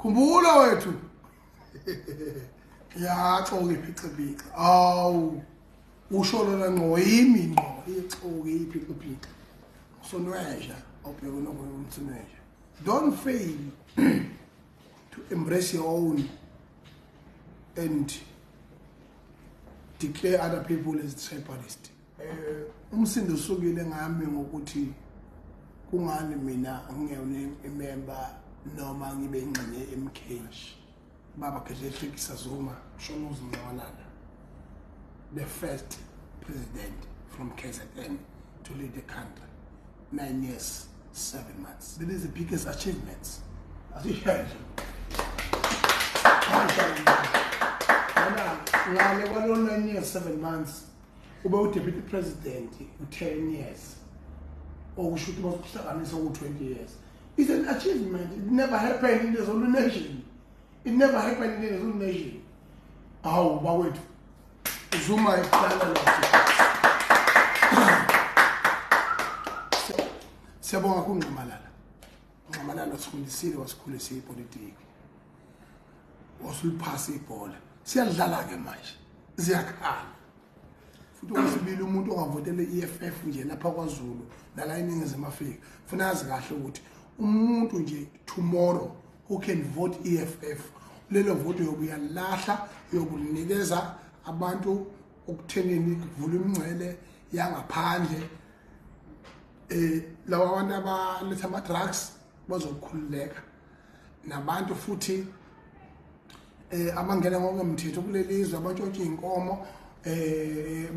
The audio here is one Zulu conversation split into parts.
Khumbula wethu. Yaxoka iphiciphici. Awu. Usho lona ngqo yimi ngqo ixoki iphiciphici. Usonwesha awubheke unomsunwesha. Don't fail to embrace your own and declare other people as tribalist. Umsindo usukile ngami ngokuthi kungani mina ngingeyona imember noma ngibe ingxenye ye-MK. Baba Gedleyihlekisa Zuma, Shonuzi Nxamalala, the first president from KZN to lead the country, 9 years, 7 months. That is the biggest achievements. Asishaye. Ngale kwalo 9 years, 7 months, ube u-deputy president u-10 years. Okusho ukuthi bazokuhlanganisa ku-20 years. It's an achievement. It never happened in the Zulu nation. It never happened in the Zulu nation. Hawu bakwethu. Zuma ihlala lapho. Siyabonga kuNxamalala. Nxamalala sifundisile wasikhulisa ipolitiki. Wasuliphasa ibhola. Siyadlala ke manje. Ziyakhala. Futhi okwesibili umuntu ongavotela i-EFF nje lapha kwaZulu nala eNingizimu Afrika funa azi kahle ukuthi umuntu nje tomorrow who can vote EFF lelo vote uyobuyalahla uyokunikeza abantu okuthenini kuvula imingcele yangaphandle lawa abantu abaletha ama drugs bazokhululeka nabantu futhi abangena ngokungemthetho kuleli zwe abantshontsha iy'nkomo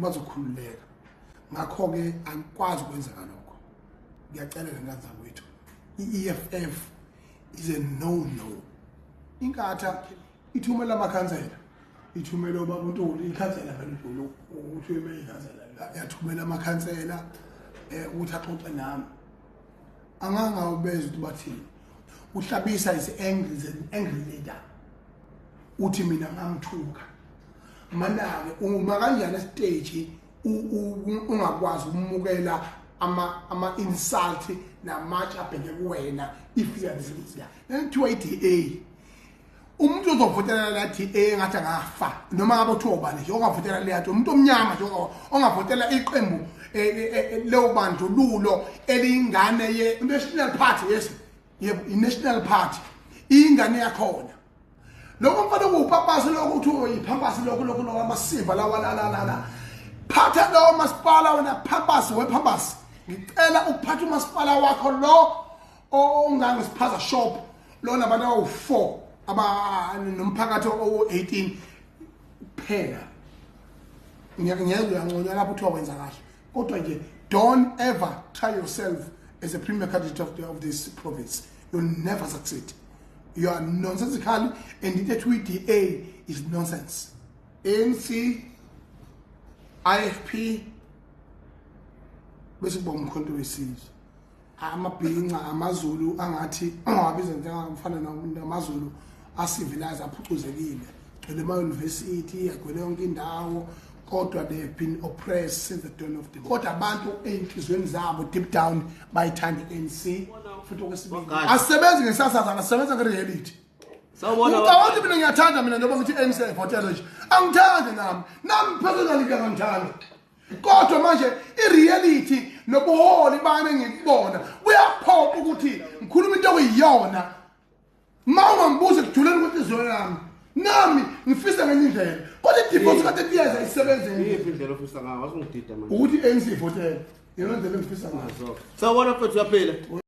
bazokhululeka. Ngakho-ke angikwazi ukwenzeka lokho. Ngiyacela ngane zakwethu, i-EFF is a no-no. Inkatha ithumela amakhansela, ithumela ubaba uNtuli, ikhansela vele uNtuli ukuthi uyime ikhansela, yathumela amakhansela ukuthi axoxe nami. Angangawubeza ukuthi bathini. Uhlabisa is angry, is an angry leader. Uthi mina ngamthuka. Mana-ke uma kanjani esiteji ungakwazi ukumukela ama insult namatshe abheke kuwena if you are the leader. Kuthiwa i-DA. Umuntu ozovotela la DA engathi angafa noma ngabe uthiwa ubani nje ongavotela le nto, umuntu omnyama nje ongavotela iqembu lobandlululo eliyingane ye National Party. Yes, yebo, i-National Party ingane yakhona. Lokho mfana kuwupapasi lokho kuthiwa yiphampasi lokho lokho lokho amasiva lawa la la la la. Phatha lowo masipala wena phampasi wephampasi. Ngicela ukuphatha umasipala wakho lo ongangesiphaza shop lona abantu abawu-4 aba nomphakathi owu-18 kuphela. Ngiyezwa uyanconywa lapho kuthiwa wenza kahle, kodwa nje don't ever try yourself as a premier candidate of this province. You'll never succeed. You are nonsensical, and the DA is nonsense. ANC, IFP, bese kuba umkhonto wesizwe. Amabhinca amaZulu angathi ungabiza njengafana namaZulu a-civilized aphucuzekile, gcwele ema-university, agcwele yonke indawo, kodwa they have been oppressed since the dawn of the. Kodwa abantu ey'nhliziyweni zabo deep down bayithanda i-ANC. Futhi okwesibili asebenzi ngesasazana, asebenza nge-reality. Sawubona. Ngicabanga ukuthi mina ngiyathanda mina njengoba ngithi i-ANC ayivotele nje, angithandi nami, nami personally ngiyangithanda, kodwa manje i-reality nobuholi bami engikubona buyaphoqa ukuthi ngikhuluma into okuyiyona. Ma ungangibuza ekujuleni kwenhliziyo yami, nami ngifisa ngenye indlela, kodwa i-default kade iyeza isebenze. Iyiphi indlela ofisa ngayo? Wasungidida manje. Ukuthi i-ANC ivotele, iyona ndlela engifisa ngayo. Sawubona mfethu, uyaphila?